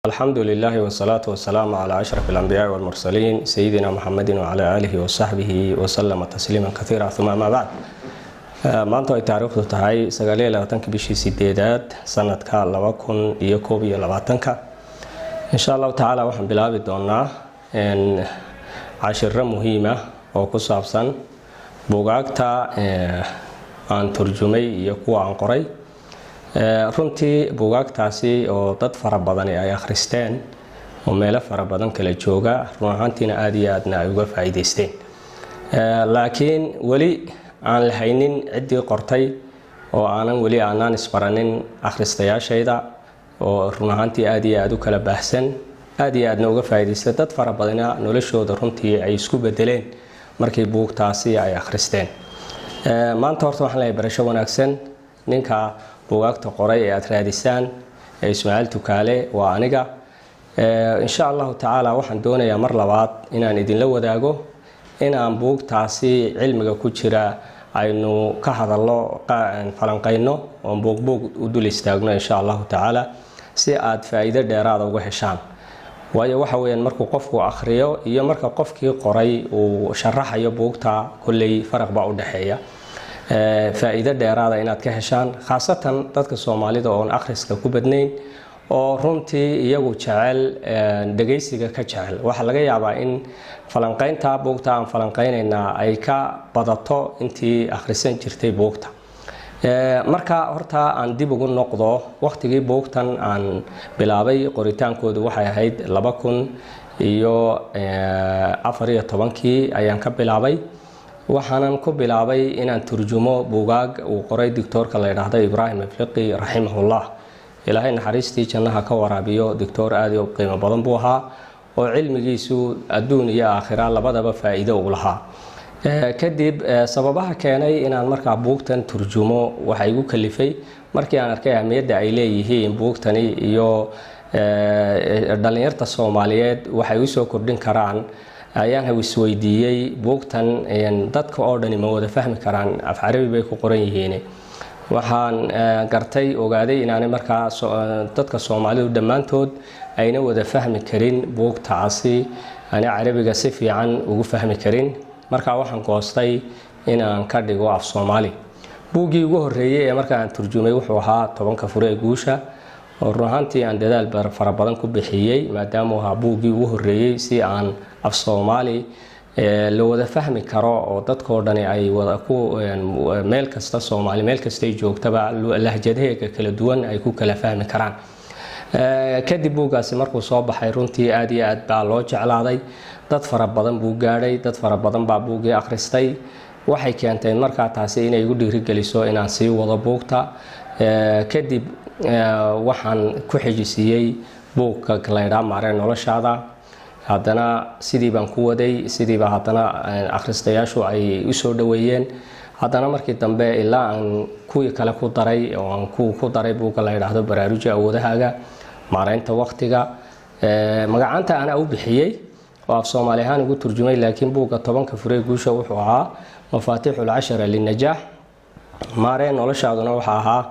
Alxamdu lilaahi wsalaatu wasalaamu calaa ashraf alambiyaai walmursaliin, sayidina Muxamedin wacalaa aalihi wasaxbihi wasalama tasliiman kaiira, uma amaa bacd. Maanta ay taariikhdu tahay 29-ka bishii sideedaad, sanadka 2021-ka, insha Allahu tacaala waxaan bilaabi doonaa cashiro muhiima oo ku saabsan bugaagta aan turjumay iyo kuwa aan qoray. Runtii bugaagtaasi oo dad fara badani ay akhristeen oo meelo fara badan kala jooga, run ahaantiina aada iyo aadna ay uga faa'iidaysteen, laakiin weli aan la haynin ciddii qortay oo aanan weli aanaan isbaranin akhristayaashayda, oo run ahaantii aada iyo aada u kala baahsan, aada iyo aadna uga faa'iidaysta, dad fara badana noloshooda runtii ay isku bedeleen markii buugtaasi ay akhristeen. Maanta horta waxaan leeyahay barasho wanaagsan. Ninka bugaagta qoray ee aada raadisaan ee Ismaaciil Tukaale waa aniga. Insha Allahu tacaala waxaan doonayaa mar labaad inaan idinla wadaago inaan buugtaasi cilmiga ku jira aynu ka hadalno, falanqayno, oon buugbuug u dul istaagno, insha Allahu tacaala, si aad faa'iido dheeraada uga heshaan. Waayo, waxa weyaan markuu qofku akhriyo iyo marka qofkii qoray uu sharaxayo buugta, kolley faraq baa u dhexeeya. Faa'iido dheeraada inaad ka heshaan, khaasatan dadka Soomaalida oon akhriska ku badnayn oo runtii iyagu jecel dhegaysiga ka jecel, waxaa laga yaabaa in falanqaynta buugta aan falanqaynaynaa ay ka badato intii akhrisan jirtay buugta. Marka horta aan dib ugu noqdo waqtigii buugtan aan bilaabay qoritaankoodu, waxay ahayd 2014-kii ayaan ka bilaabay. Waxaanan ku bilaabay inaan turjumo buugaag uu qoray doctoorka la yidhaahdo Ibraahim Alfiqi, raximahullah. Ilaahay naxariistii jannaha ka waraabiyo. Doctoor aad u qiimo badan buu ahaa oo cilmigiisu adduun iyo aakhira labadaba faa'iido uu lahaa. Kadib sababaha keenay inaan markaa buugtan turjumo waxa igu kalifay markii aan arkay ahmiyadda ay leeyihiin buugtani iyo dhalinyarta Soomaaliyeed waxay usoo kordhin karaan. Ayaan isweydiiyey, buugtan dadka oo dhani ma wada fahmi karaan? Af Carabi bay ku qoran yihiin. Waxaan gartay, ogaaday inaanay markaa dadka Soomaalidu dhammaantood ayna wada fahmi karin buugtaasi, ana Carabiga si fiican ugu fahmi karin. Markaa waxaan goostay inaan ka dhigo af Soomaali. Buuggii ugu horreeyey ee markaa aan turjumay wuxuu ahaa Tobanka Fure ee Guusha, oo run ahaantii aan dadaal fara badan ku bixiyey, maadaama uu ahaa buuggii ugu horreeyey si aan af Soomaali la wada fahmi karo oo dadkoo dhani ay wada ku meel kasta, Soomaali meel kastay joogtaba, lahjadaheega kala duwan ay ku kala fahmi karaan. Kadib buuggaasi markuu soo baxay, runtii aad iyo aad baa loo jeclaaday, dad fara badan buu gaadhay, dad fara badan baa buuggii akhristay. Waxay keentay markaa taasi inay igu dhiirigeliso inaan sii wado buugta. Kadib waxaan ku xijisiiyey buugka laydhaa Maaree Noloshaada. Haddana sidii baan ku waday, sidiiba haddana akhristayaashu ay usoo dhoweeyeen. Haddana markii dambe ilaa aan kuwii kale ku daray oo aan ku daray buugga la yidhaahdo Baraaruja Awoodahaaga, Maareynta Waqtiga. Magacaanta anaa u bixiyey oo af Soomaali ahaan ugu turjumay, laakiin buugga Tobanka Furee Guusha wuxuu ahaa Mafaatiixu Lcashara Linajaax. Maaree Noloshaaduna waxa ahaa,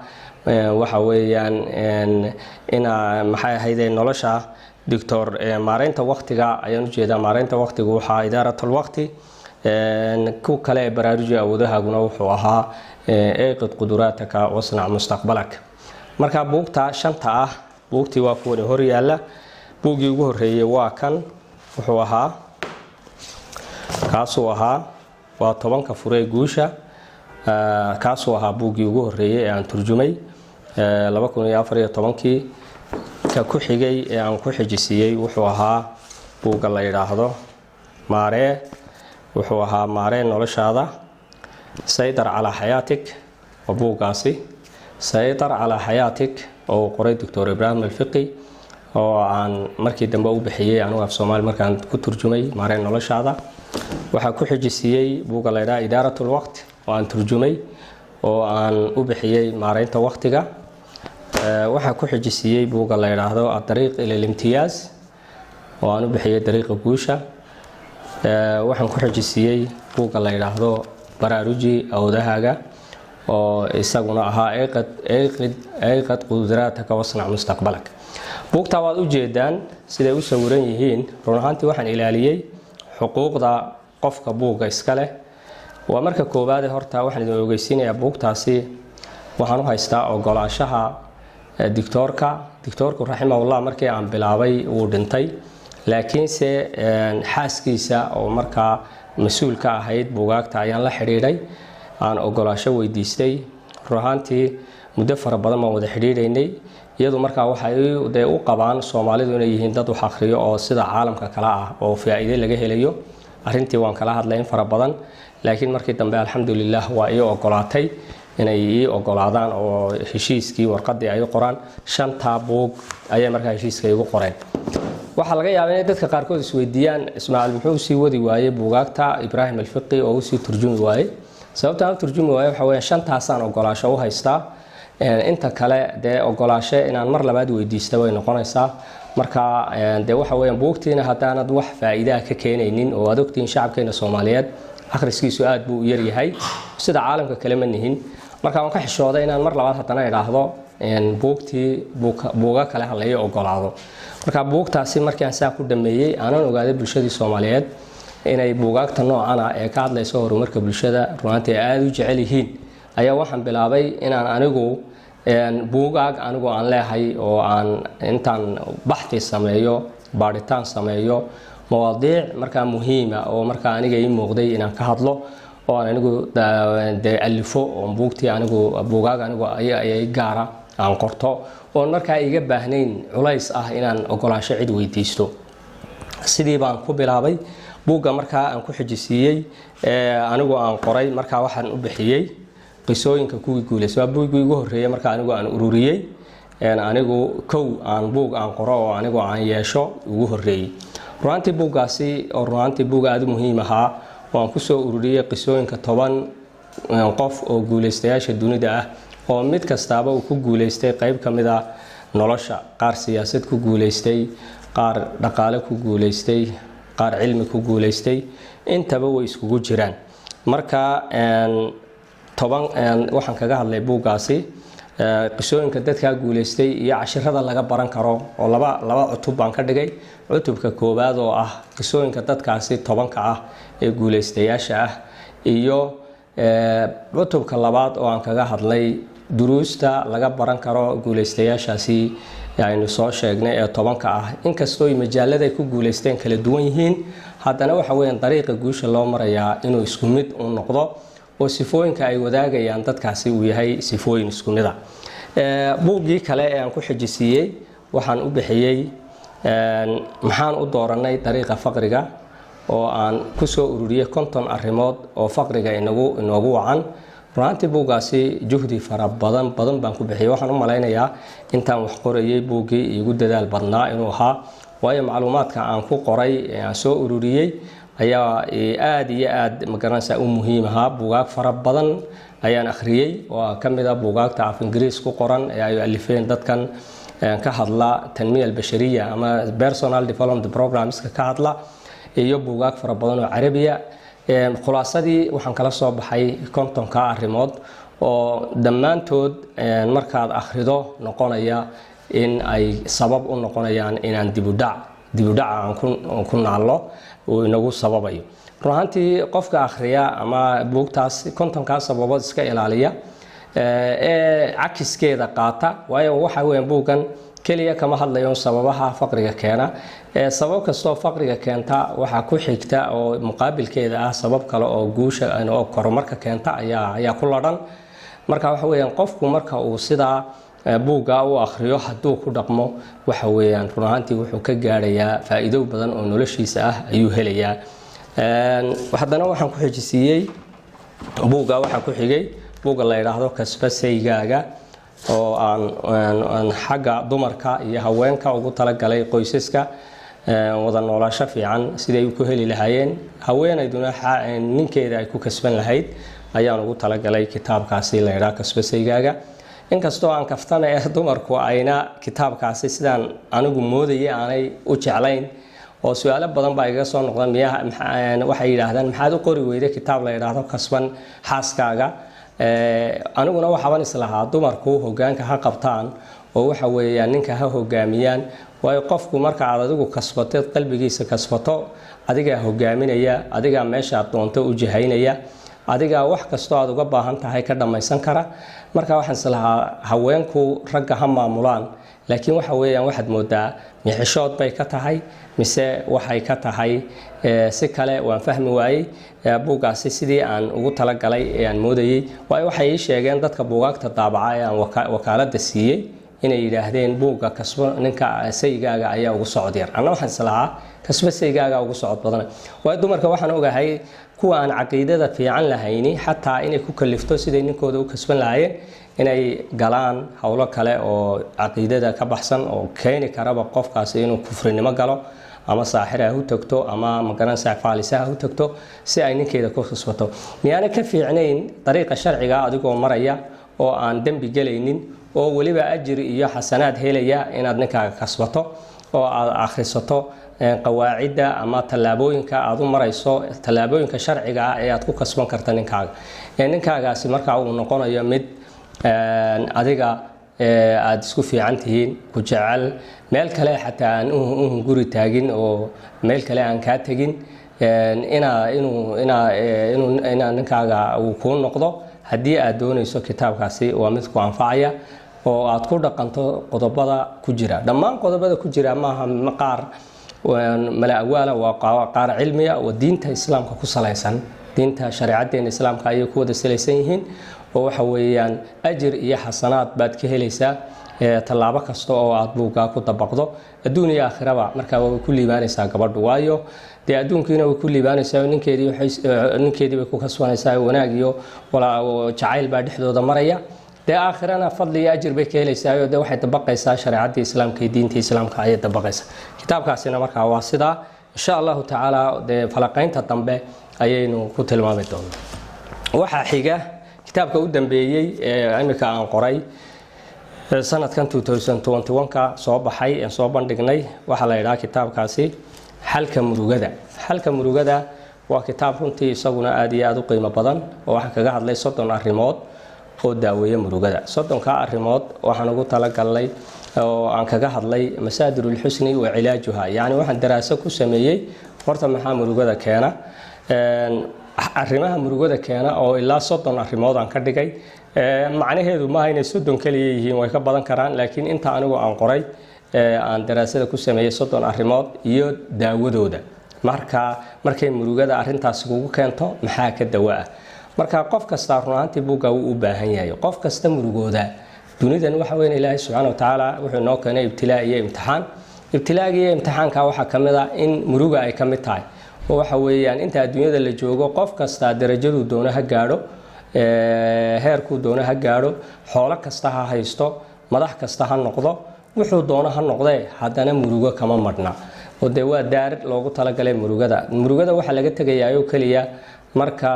waxa weeyaan ina maxay ahayde nolosha doctor, maareynta waqtiga ayaan ujeedaa. Maareynta waqtigu waxaa Idaaratul Waqti. Ku kale ee Baraaruja Awoodahaaguna wuxuu ahaa Eyqid Quduraataka Wasnac Mustaqbalak. Marka buugta shanta ah, buugtii waa kuwani hor yaalla. Buuggii ugu horreeyey waa kan, wuxuu ahaa, kaasuu ahaa, waa Tobanka Furee Guusha. Kaasuu ahaa buuggii ugu horreeyey ee aan turjumay 2014-kii. Ka ku xigay ee aan ku xijisiiyey wuxuu ahaa buugga la yidhaahdo Maaree, wuxuu ahaa Maaree Noloshaada, Saydar Calaa Xayaatik. Waa buuggaasi Saydar Calaa Xayaatik oo uu qoray Doctor Ibraahim Alfiqi, oo aan markii dambe u bixiyey anugu af Soomaali markaan ku turjumay Maaree Noloshaada. Waxaa ku xijisiiyey buugga la yidhaha Idaarat Lwaqt oo aan turjumay oo aan u bixiyey Maareynta Waqtiga. Waxaa ku xijisiiyey buugga la yidhaahdo Adariiq ila Limtiyaaz oo aan u bixiyey Dariiqa Guusha. Waxaan ku xijisiiyey buugga la yidhaahdo Baraaruji Awdahaaga, oo isaguna ahaa Eyqid Qudraataka Wasnac Mustaqbalak. Buugtaa waad ujeedaan siday u sawiran yihiin. Run ahaantii waxaan ilaaliyey xuquuqda qofka buugga iska leh. Waa marka koowaade, horta waxaan idin ogeysiinayaa buugtaasi waxaan u haystaa ogolaanshaha dictoorka. Dictoorku raximahullah markii aan bilaabay wuu dhintay, laakiinse xaaskiisa oo markaa mas-uul ka ahayd buugaagta ayaan la xidhiidhay, aan ogolaansho weydiistay. Run ahaantii muddo fara badan baan wada xidhiidhaynay. Iyadu markaa waxay dee u qabaan Soomaalidu inay yihiin dad wax akhriyo oo sida caalamka kale ah oo faa-iide laga helayo. Arrintii waan kala hadlay in fara badan, laakiin markii dambe, alxamdulilah, waa ii ogolaatay inay ii ogolaadaan oo heshiiskii warqadii ay u qoraan. Shantaa buug ayay markaa heshiiska igu qoreen. Waxaa laga yaabaa inay dadka qaarkood isweydiiyaan, "Ismaaciil muxuu usii wadi waayey buugaagta Ibraahim Alfiqi oo usii turjumi waayey?" Sababta aan u turjumi waaye waxa weya shantaasaan ogolaasho u haystaa. Inta kale dee ogolaasho inaan mar labaad weydiista way noqonaysaa. Marka dee waxa weeyaan buugtiina haddaanad wax faa'iidaa ka keenaynin, oo aad ogtihiin shacabkeena Soomaaliyeed akhriskiisu aad buu u yaryahay, sida caalamka kale ma nihin. Marka waan ka xishooday inaan mar labaad haddana idhaahdo buugtii buuga kale ha laii ogolaado. Marka buugtaasi markii aan saa ku dhameeyey, aanan ogaaday bulshadii Soomaaliyeed inay buugaagta noocana ee ka hadlaysa horumarka bulshada runaantii ay aada u jecel yihiin, ayaa waxaan bilaabay inaan anigu buugaag anigu aan leehay oo aan intaan baxthi sameeyo, baadhitaan sameeyo, mawaadiic markaa muhiima oo markaa aniga ii muuqday inaan ka hadlo oo aan anigu dee alifo oo buugtii anigu buugaag anigu ay gaara aan qorto, oon markaa iga baahnayn culays ah inaan ogolaansho cid weydiisto. Sidii baan ku bilaabay. Buugga markaa aan ku xijisiiyey anigu aan qoray markaa waxaan u bixiyey Qisooyinka Kuwii Guuleystay. Waa buuggii ugu horreeyey markaa anigu aan ururiyey, anigu kow aan buug aan qoro oo anigu aan yeesho ugu horreeyey. Runaantii buuggaasi oo runaantii buug aada u muhiim ahaa oo aan kusoo ururiyey qisooyinka 10 qof oo guulaystayaasha dunida ah, oo mid kastaaba uu ku guulaystay qayb ka mid a nolosha: qaar siyaasad ku guulaystay, qaar dhaqaale ku guulaystay, qaar cilmi ku guulaystay, intaba way iskugu jiraan. Marka 10 waxaan kaga hadlay buuggaasi qisooyinka dadkaa guulaystay iyo cashirada laga baran karo, oo laba cutub baan ka dhigay. Cutubka koowaad oo ah qisooyinka dadkaasi 10-ka ah ee guulaystayaasha ah, iyo cutubka labaad oo aan kaga hadlay duruusta laga baran karo guulaystayaashaasi aynu soo sheegnay ee 10-ka ah. Inkastoo majaalada ay ku guulaysteen kala duwan yihiin, haddana waxa weeyaan dariiqa guusha loo marayaa inuu isku mid u noqdo oo sifooyinka ay wadaagayaan dadkaasi uu yahay sifooyin isku mid a. Buuggii kale ee aan ku xijisiiyey waxaan u bixiyey Maxaan u Dooranay Dariiqa Faqriga, oo aan kusoo ururiyey 50 arrimood oo faqriga inagu inoogu wacan. Runaantii buuggaasi juhdi fara badan badan baan ku bixiyey. Waxaan u malaynayaa intaan wax qorayey buuggii iigu dadaal badnaa inuu ahaa, waayo macluumaadka aan ku qoray ee aan soo ururiyey ayaa aada iyo aada, magaranaysaa, u muhiim ahaa. Buugaag fara badan ayaan akhriyey oo ka mid ah buugaagta af Ingiriis ku qoran ee ay alifeen dadkan ka hadla tanmiya albashariya ama personal development programska ka hadla, iyo buugaag fara badan oo Carabiya. Khulaasadii waxaan kala soo baxay 50-ka arrimood oo dhammaantood markaad akhrido noqonaya in ay sabab u noqonayaan inaan dibudhaca aan ku naallo uu inagu sababayo. Run ahaantii qofka akhriya ama buugtaas 50-kaa sababood iska ilaaliya ee cakiskeeda qaata, waayo waxa weeyaan buuggan keliya kama hadlayo sababaha faqriga keena. Sabab kastoo faqriga keenta waxaa ku xigta oo muqaabilkeeda ah sabab kale oo guusha oo horumarka keenta ayaa ku ladhan. Marka waxa weeyaan qofku marka uu sidaa buugga u akhriyo, hadduu ku dhaqmo, waxa weeyaan run ahaantii wuxuu ka gaadhayaa faa'iido badan oo noloshiisa ah ayuu helayaa. Haddana waxaan ku xijisiiyey buugga, waxaa ku xigay buugga la yidhaahdo Kasbasaygaaga, oo aan xagga dumarka iyo haweenka ugu talagalay, qoysaska wada noolaasho fiican siday ku heli lahaayeen, haweenayduna ninkeeda ay ku kasban lahayd ayaan ugu talagalay kitaabkaasi la yidhaha Kasbasaygaaga. Inkastoo aan kaftana ee dumarku ayna kitaabkaasi sidaan anigu moodayay aanay u jeclayn, oo su-aalo badan baa igaga soo noqda. Miyaa waxay yidhaahdaan, "Maxaad u qori weyday kitaab la yidhaahdo Kasban Xaaskaaga?" Aniguna waxaaban islahaa dumarku hogaanka ha qabtaan. Oo waxa weeyaan ninka ha hogaamiyaan, waayo qofku marka aad adigu kasbateed, qalbigiisa kasbato, adigaa hogaaminaya, adigaa meesha aad doonto u jihaynaya, adigaa wax kastoo aad uga baahan tahay ka dhammaysan kara. Marka waxaan islahaa haweenku ragga ha maamulaan, laakiin waxa weeyaan waxaad moodaa mixishood bay ka tahay mise waxay ka tahay si kale, waan fahmi waayey. Buuggaasi sidii aan ugu talagalay ee aan moodayey, waayo waxay ii sheegeen dadka buugaagta daabaca ee aan wakaaladda siiyey inay yidhaahdeen buugga "Kasbo Ninka Saygaaga" ayaa ugu socod yar. Anna waxaan islahaa "Kasbo Saygaaga" ugu socod badan, waayo dumarka waxaan ogahay kuwa aan caqiidada fiican lahayni xataa inay ku kalifto siday ninkooda u kasban lahaayeen inay galaan howlo kale oo caqiidada ka baxsan oo keeni karaba qofkaasi inuu kufrinimo galo, ama saaxir ha u tagto ama magaranaysa faalisa ha u tagto, si ay ninkeeda ku kasbato. Miyaana ka fiicnayn dariiqa sharciga adigoo maraya oo aan dembi gelaynin oo weliba ajir iyo xasanaad helaya inaad ninkaaga kasbato oo aad akhrisato qawaacidda ama tallaabooyinka aad u marayso, tallaabooyinka sharciga ah ee aad ku kasban karta ninkaaga, ee ninkaagaasi markaa uu noqonayo mid adiga aada isku fiican tihiin, ku jecel, meel kale xataa aan u hunguri taagin oo meel kale aan kaa tegin, inaa inuu inaa inuu inaa ninkaaga uu kuu noqdo? Haddii aad doonayso, kitaabkaasi waa mid ku anfacaya oo aad ku dhaqanto qodobada ku jira. Dhammaan qodobada ku jira maaha qaar mala awaala, waa qaar cilmiya oo diinta Islaamka ku salaysan. Diinta shareecadeena Islaamka ayay ku wada salaysan yihiin, oo waxa weeyaan ajir iyo xasanaad baad ka helaysaa tallaabo kasta oo aad buuggaa ku dabaqdo, adduun iyo aakhiraba. Markaa way ku liibaanaysaa gabadhu, waayo dee adduunkiina way ku liibaanaysaa, ninkeedii bay ku kasbanaysaa, wanaag iyo jacayl baa dhexdooda maraya. Dee aakhirana fadli iyo ajir bay ka helaysaa, oo dee waxay dabaqaysaa shareecadii Islaamka iyo diinta Islaamka ayay dabaqaysaa. Kitaabkaasina markaa waa sidaa. Insha Allahu tacaala dee falaqaynta dambe ayaynu ku tilmaami doonaa. Waxaa xiga kitaabka u dambeeyey ee imika aan qoray sanadkan 2021ka soo baxay ee soo bandhignay. Waxaa la yidhaha kitaabkaasi Xalka Murugada. Xalka Murugada waa kitaab runtii isaguna aada iyo aada u qiimo badan, oo waxaan kaga hadlay 30 arrimood oo daaweeya murugada. 30-ka arrimood waxaan ugu talagalnay oo aan kaga hadlay masaadir ulxusni wa cilaajuha. Yacni waxaan daraaso ku sameeyey horta maxaa murugada keena, arrimaha murugada keena oo ilaa 30 arrimood aan ka dhigay. Macnaheedu maaha inay 30 kaliya yihiin, way ka badan karaan, laakiin inta anigu aan qoray, aan daraasada ku sameeyey, 30 arrimood iyo daawadooda. Marka markay murugada arrintaasi kugu keento, maxaa ka dawo ah? Marka qof kasta run ahaantii buugga wuu u baahan yahay, qof kasta murugooda. Dunidan waxa weyn Ilaahay subxaana wa tacaala wuxuu inoo keenay ibtilaa iyo imtixaan. Ibtilaaga iyo imtixaanka waxaa ka mid ah in muruga ay ka mid tahay, oo waxa weeyaan inta adduunyada la joogo qof kasta darajaduu doono ha gaadho, heerkuu doono ha gaadho, xoolo kasta ha haysto, madax kasta ha noqdo, wuxuu doono ha noqdee, haddana murugo kama madhna, oo dee waa daar loogu talagalay murugada. Murugada waxaa laga tegayaa oo keliya marka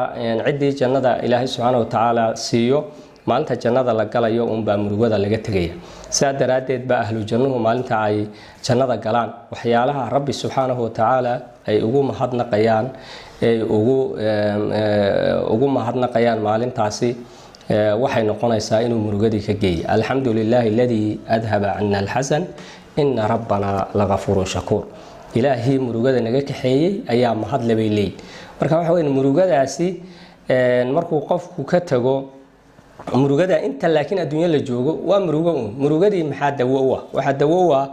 ciddii jannada Ilaahay subxaana wa tacaala siiyo. Maalinta jannada la galayo unbaa murugada laga tegaya. Sidaa daraaddeed baa ahlu jannuhu maalinta ay jannada galaan waxyaalaha Rabbi subxaanahu wa tacaala ay ugu mahadnaqayaan, ay ugu mahadnaqayaan maalintaasi waxay noqonaysaa inuu murugadii ka geeyay: "Alxamdu lilaahi aladii adhaba cana alxasan, ina rabbana lagafuurun shakuur." Ilaahii murugada naga kaxeeyey ayaa mahadle, bay leeyihin. Marka waxa weyn murugadaasi markuu qofku ka tago murugada inta, laakiin adduunyo la joogo waa murugo uun. Murugadii maxaa dawo u ah? Waxaa dawo u ah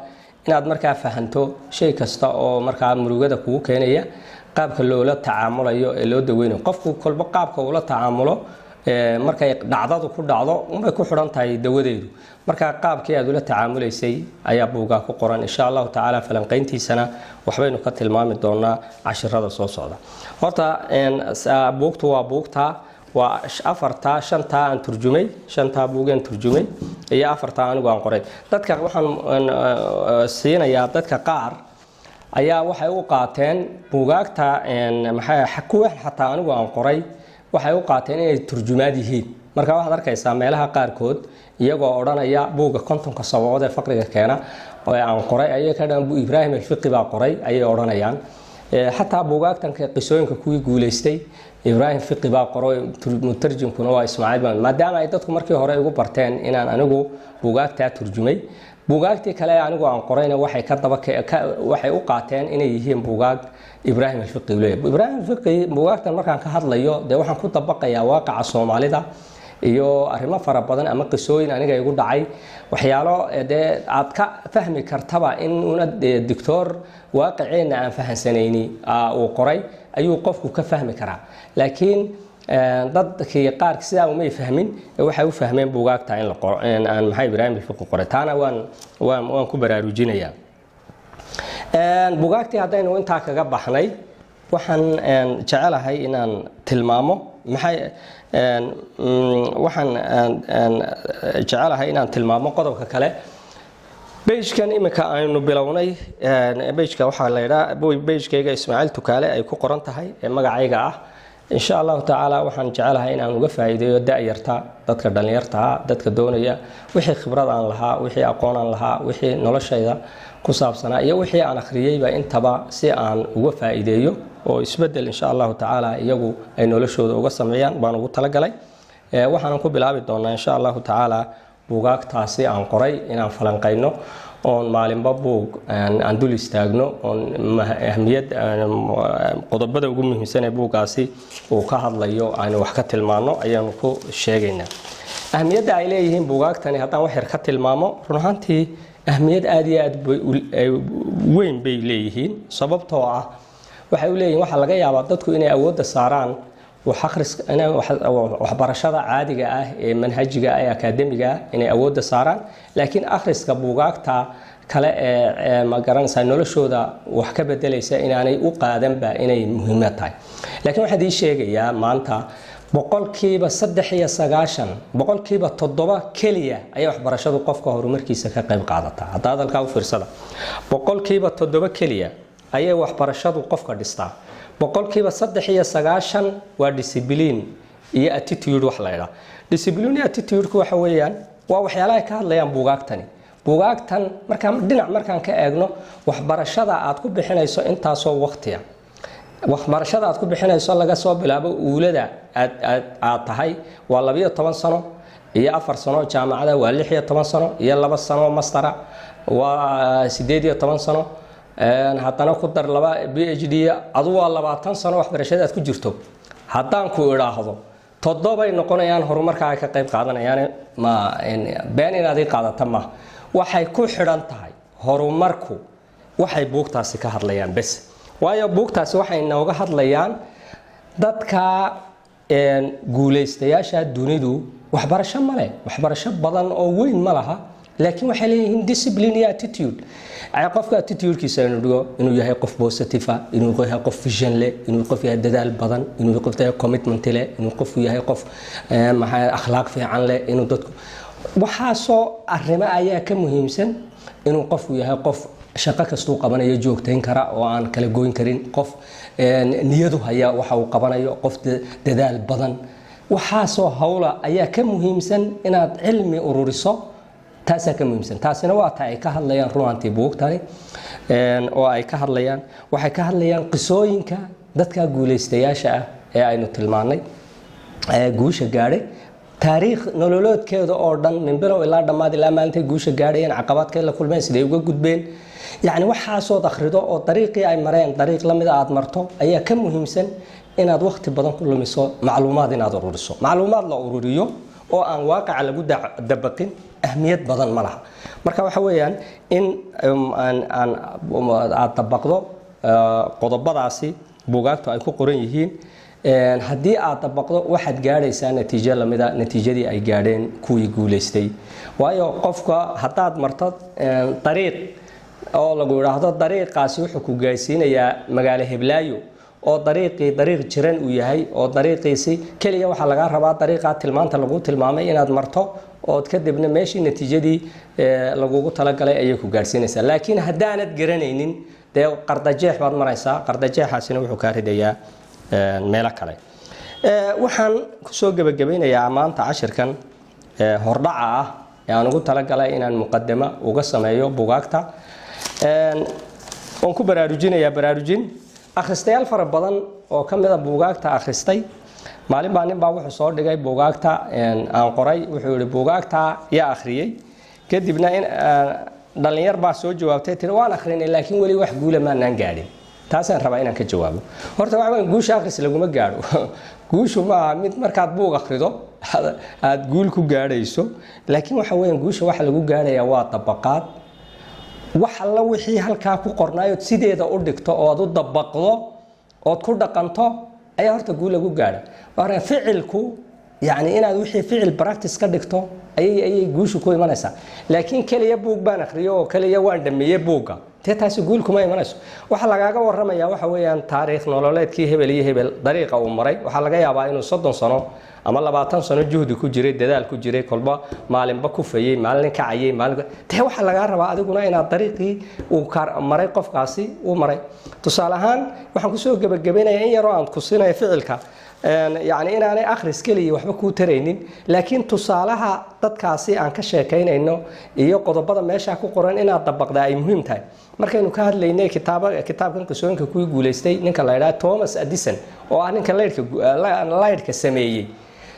inaad markaa fahanto shay kasta oo markaa murugada kugu keenaya, qaabka loola tacaamulayo ee loo daweynayo. Qofku kolba qaabka ula tacaamulo markay dhacdadu ku dhacdo unbay ku xidhan tahay dawadeedu. Marka qaabkii aad ula tacaamulaysay ayaa buugaa ku qoran. Insha Allahu tacaala falanqayntiisana waxbaynu ka tilmaami doonaa cashirada soo socda. Horta buugtu waa buugta, waa afartaa, shantaa aan turjumay, shantaa buugaan turjumay iyo afartaa anigu aan qoray. Dadka waxaan siinayaa, dadka qaar ayaa waxay u qaateen buugaagta maxaa kuwa xataa anigu aan qoray, waxay u qaateen inay turjumaad yihiin. Marka waxaad arkaysaa meelaha qaarkood iyagoo odhanaya buugga 50-ka sababood ee faqriga keena oo aan qoray ayay ka dhan Ibraahim Alfiqi baa qoray ayay odhanayaan. Xataa buugaagtan qisooyinka kuwii guulaystay Ibraahim Fiqi baa qoro, mutarjimkuna waa Ismaaciil baa. Maadaama ay dadku markii hore igu barteen inaan anigu buugaagtaa turjumay, buugaagtii kale anigu aan qorayna waxay ka daba waxay u qaateen inay yihiin buugaag Ibraahim Alfiqi leeyahay. Ibraahim Alfiqi buugaagtan markaan ka hadlayo, dee waxaan ku dabaqayaa waaqaca Soomaalida iyo arrimo fara badan ama qisooyin aniga igu dhacay, waxyaalo dee aad ka fahmi kartaba in una doctor waaqiceenna aan fahansanayni uu qoray ayuu qofku ka fahmi karaa. Laakiin dadkii qaar sidaa umay fahmin, waxay u fahmeen buugaagta in la qoro aan maxay Ibraahim Alfiqi qoray. Taana waan ku baraarujinayaa. Buugaagtii haddaynu intaa kaga baxnay, waxaan jecelahay inaan tilmaamo maxay waxaan jecelahay inaan tilmaamo qodobka kale. Page-kan iminka aynu bilownay, page-ka waxaa la yidhaa page-kayga Ismaaciil Tukaale ay ku qoran tahay ee magacayga ah. Insha Allahu tacaala waxaan jecelahay inaan uga faa'iideeyo da'yarta, dadka dhallinyartaa, dadka doonaya wixii khibrad aan lahaa, wixii aqoon aan lahaa, wixii noloshayda ku saabsanaa iyo wixii aan akhriyeyba intaba, si aan uga faa'iideeyo oo isbedel insha Allahu tacaala iyagu ay noloshooda uga sameeyaan baan ugu talagalay. Waxaanan ku bilaabi doonaa insha Allahu tacaala buugaagtaasi aan qoray inaan falanqayno, oon maalinba buug aan dul istaagno, oon ahmiyad qodobada ugu muhiimsan ee buuggaasi uu ka hadlayo aynu wax ka tilmaano ayaanu ku sheegaynaa. Ahmiyadda ay leeyihiin buugaagtani haddaan wax yar ka tilmaamo, run ahaantii ahmiyad aada iyo aad weyn bay leeyihiin. Sababtoo ah waxay u leeyihiin, waxaa laga yaabaa dadku inay awoodda saaraan waxbarashada caadiga ah ee manhajiga ah ee akaademiga ah inay awoodda saaraan, laakiin akhriska buugaagta kale ee ma garanaysaa noloshooda wax ka bedelaysa inaanay u qaadanba inay muhiimad tahay. Laakiin waxaan ii sheegayaa maanta 93%, 7% keliya ayaa waxbarashadu qofka horumarkiisa ka qayb qaadataa. Hadda hadalkaa u fiirsada: 7% keliya ayay waxbarashadu qofka dhistaa, 93% waa discipline iyo attitude. Wax la idhaa discipline iyo attitude-ku waxa weeyaan waa waxyaalaha ay ka hadlayaan buugaagtani. Buugaagtan markaan dhinac markaan ka eegno, waxbarashada aad ku bixinayso intaasoo waqtiya, waxbarashada aad ku bixinayso laga soo bilaabo uulada aad aad aad tahay, waa 12 sano iyo 4 sano jaamacada, waa 16 sano, iyo 2 sano master-a, waa 18 sano. Haddana ku dar laba PhD, adu waa 20 sano waxbarashada aad ku jirto. Haddaan ku idhaahdo toddobay noqonayaan horumarka ay ka qayb qaadanayaan, ma been inaad ii qaadata ma. Waxay ku xidhan tahay horumarku waxay buugtaasi ka hadlayaan bes. Waayo, buugtaasi waxay nooga hadlayaan dadka guulaystayaasha dunidu waxbarasho ma leh, waxbarasho badan oo weyn ma laha, laakiin waxay leeyihiin discipline iyo attitude. Qofka attitude-kiisa inuu dhigo, inuu yahay qof positive ah, inuu yahay qof vision leh, inuu qof yahay dadaal badan, inuu qof yahay commitment leh, inuu qof yahay qof maxay akhlaaq fiican leh, inuu dadku waxaasoo arrimo ayaa ka muhiimsan, inuu qofku yahay qof shaqo kastuu qabanayo joogtayn kara oo aan kala goyn karin, qof niyadu haya waxa uu qabanayo, qof dadaal badan. Waxaasoo hawla ayaa ka muhiimsan inaad cilmi ururiso, taasaa ka muhiimsan. Taasina waa ta ay ka hadlayaan runaantii buugtani, oo ay ka hadlayaan, waxay ka hadlayaan qisooyinka dadka guulaystayaasha ah ee aynu tilmaannay ee guusha gaadhay, taariikh nololoodkeeda oo dhan min bilow ilaa dhammaad, ilaa maalintay guusha gaadhayeen, caqabadkay la kulmeen, siday uga gudbeen. Yacni waxaasood akhrido oo dariiqii ay mareen dariiq la mida aad marto ayaa ka muhiimsan inaad wakhti badan ku lumiso macluumaad inaad ururiso. Macluumaad la ururiyo oo aan waaqaca lagu dabaqin ahmiyad badan ma laha. Marka waxa weeyaan in aad dabaqdo qodobadaasi buugaagtu ay ku qoran yihiin. Haddii aad dabaqdo, waxaad gaadhaysaa natiijo lamida natiijadii ay gaadheen kuwii guulaystay. Waayo, qofka haddaad marto dariiq oo lagu idhaahdo dariiqaasi wuxuu ku gaadhsiinayaa magaalo heblaayo, oo dariiqii dariiq jiran uu yahay, oo dariiqiisi keliya waxaa lagaa rabaa dariiqaa tilmaanta lagu tilmaamay inaad marto, ood kadibna meeshii natiijadii lagugu talagalay ayay ku gaadhsiinaysaa. Laakiin haddaanad garanaynin, dee qardajeex baad maraysaa, qardajeexaasina wuxuu kaa ridayaa meelo kale. Waxaan kusoo gebagabaynayaa maanta cashirkan hordhaca ah ee aan ugu talagalay inaan muqadamo uga sameeyo bugaagta, oon ku baraarujinayaa baraarujin akhriska bugaagta. Akhristayaal fara badan oo ka mida buugaagta akhristay, maalin baa nin baa wuxuu soo dhigay buugaagta aan qoray. Wuxuu yihi, "Buugaagta yaa akhriyey?" Kadibna in dhallinyar baa soo jawaabtay, tiri, "Waan akhrinay, laakiin weli wax guula maanaan gaadhin." Taasaan rabaa inaan ka jawaabo. Horta waxa weyn, guusha akhris laguma gaadho. Guushu maaha mid markaad buug akhrido aad guul ku gaadhayso, laakiin waxa weyan, guusha waxa lagu gaadhayaa waa dabaqaad. Wax alla wixii halkaa ku qornaayood sideeda u dhigto oo aad u dabaqdo ood ku dhaqanto ayaa horta guul lagu gaadha. Waana ficilku, yacni inaad wixii ficil practice ka dhigto ayay guushu ku imanaysaa. Laakiin keliya buug baan akhriyo oo keliya waan dhameeyey buugga, dee taasi guul kuma imanayso. Waxaa lagaaga warramaya waxa weeyaan taariikh nololeedkii hebel iyo hebel, dariiqa uu maray. Waxaa laga yaabaa inuu 30 sano ama 20 sano juhdi ku jiray, dadaal ku jiray, kolba maalinba kufayey, maalin kacayay, maalin. Dee waxaa lagaa rabaa adiguna inaad dariiqii uu maray qofkaasi uu maray. Tusaale ahaan, waxaan kusoo gebagabaynayaa in yaroo aan kusinaya ficilka, yacni inaanay akhris keliya waxba kuu taraynin, laakiin tusaalaha dadkaasi aan ka sheekaynayno iyo qodobada meesha ku qoran inaad dabaqdaa ay muhiim tahay. Markaynu ka hadlaynay kitaabkan qisooyinka kuwii guulaystay, ninka la idhaha Thomas Edison oo ah ninka laydhka sameeyey,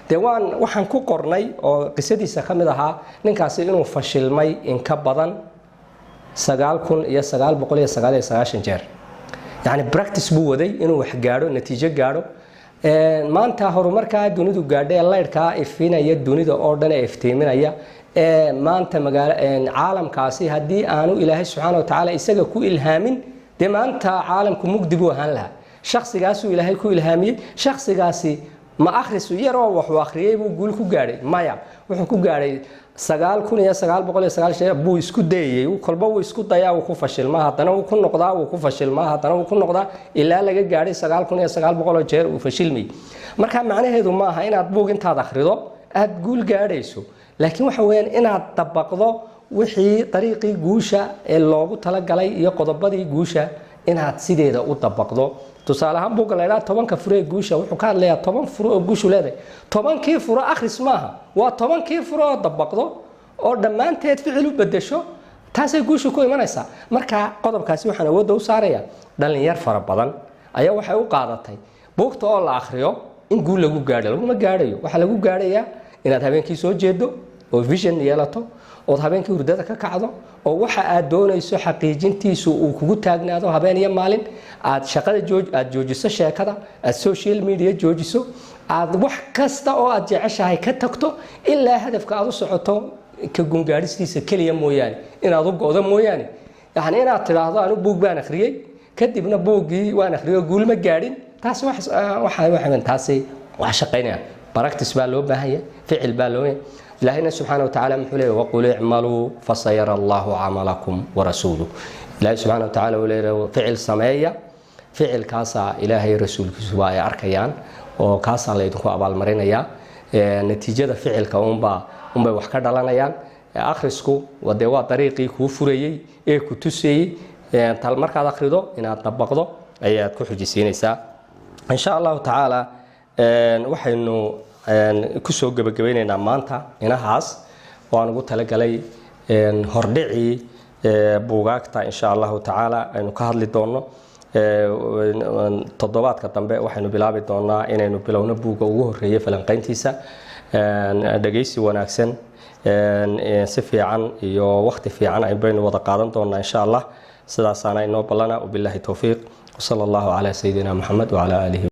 dee waxaan ku qornay oo qisadiisa ka mid ahaa ninkaasi inuu fashilmay in ka badan 9999 jeer. Yacni practice buu waday inuu wax gaadho, natiijo gaadho. Maanta horumarkaa dunidu gaadhay ee laydhkaa ifinaya dunida oo dhan ee iftiiminaya ee maanta magaalo caalamkaasi, haddii aanu Ilaahay subxaana wa tacaala isaga ku ilhaamin, dee maanta caalamku mugdi buu ahaan lahaa. Shakhsigaasuu Ilaahay ku ilhaamiyey. Shakhsigaasi ma akhris yaroo waxuu akhriyey buu guul ku gaadhay? Maya. Wuxuu ku gaadhay 9990 buu isku dayayey. Kolba wuu isku dayaa, wuu ku fashilmaa, haddana wuu ku noqdaa, wuu ku fashilmaa, haddana wuu ku noqdaa, ilaa laga gaadhay 9900 jeer uu fashilmayay. Marka macnaheedu maaha inaad buug intaad akhrido aad guul gaadhayso, laakiin waxa weeyaan inaad dabaqdo wixii dariiqii guusha ee loogu talagalay iyo qodobadii guusha inaad sideeda u dabaqdo. Tusaale ahaan, buugga la idhaha 10-ka furo ee guusha wuxuu ka hadlayaa 10 furo oo guushu leedahay. 10-kii furo akhris maaha, waa 10-kii furo oo dabaqdo oo dhammaanteed ficil u bedesho. Taasay guushu ku imanaysaa. Marka qodobkaasi waxaan awoodda u saaraya, dhalinyar fara badan ayaa waxay u qaadatay buugta oo la akhriyo in guul lagu gaadho. Laguma gaadhayo. Waxaa lagu gaadhayaa inaad habeenkii soo jeedo oo vision yeelato, ood habeenkii hurdada ka kacdo, oo waxa aad doonayso xaqiijintiisu uu kugu taagnaado habeen iyo maalin, aad shaqada aad joojiso, sheekada aad social media joojiso, aad wax kasta oo aad jeceshahay ka tagto, ilaa hadafka aad u socoto ka gungaadhistiisa keliya mooyaane, inaad u go'do mooyaane. Yacni inaad tidhaahdo, "Anu buug baan akhriyey, kadibna buuggii waan akhriyey oo guul ma gaadhin," taasi waxa taasi wax shaqaynaya. Practice baa loo baahanya, ficil baa loo. Ilaahayna subxaana watacaala muxuu leeyahy? "وقل اعملوا فسيرى الله عملكم ورسوله." Ilaahay subxaana watacaala uu leeyahay, ficil sameeya, ficilkaasaa Ilaahay rasuulkiisu waa ay arkayaan oo kaasaa laydinku abaalmarinayaa. Natiijada ficilka unbay wax ka dhalanayaan. Akhrisku dee waa dariiqii kuu furayey ee ku tusayey. Tal markaad akhrido inaad dabaqdo ayaad ku xujisiinaysaa, insha Allahu tacaala. Waxaynu kusoo gebagabaynaynaa maanta inahaas oo aan ugu talagalay hordhicii buugaagta. Insha Allahu tacaala aynu ka hadli doonno toddobaadka dambe. Waxaynu bilaabi doonaa inaynu bilowno buugga ugu horeeyay falanqayntiisa. Dhegaysi wanaagsan, si fiican iyo waqti fiican baynu wada qaadan doonaa, insha Allah. Sidaasaana inoo ballana. وبالله التوفيق، وصلى الله على سيدنا محمد وعلى آله.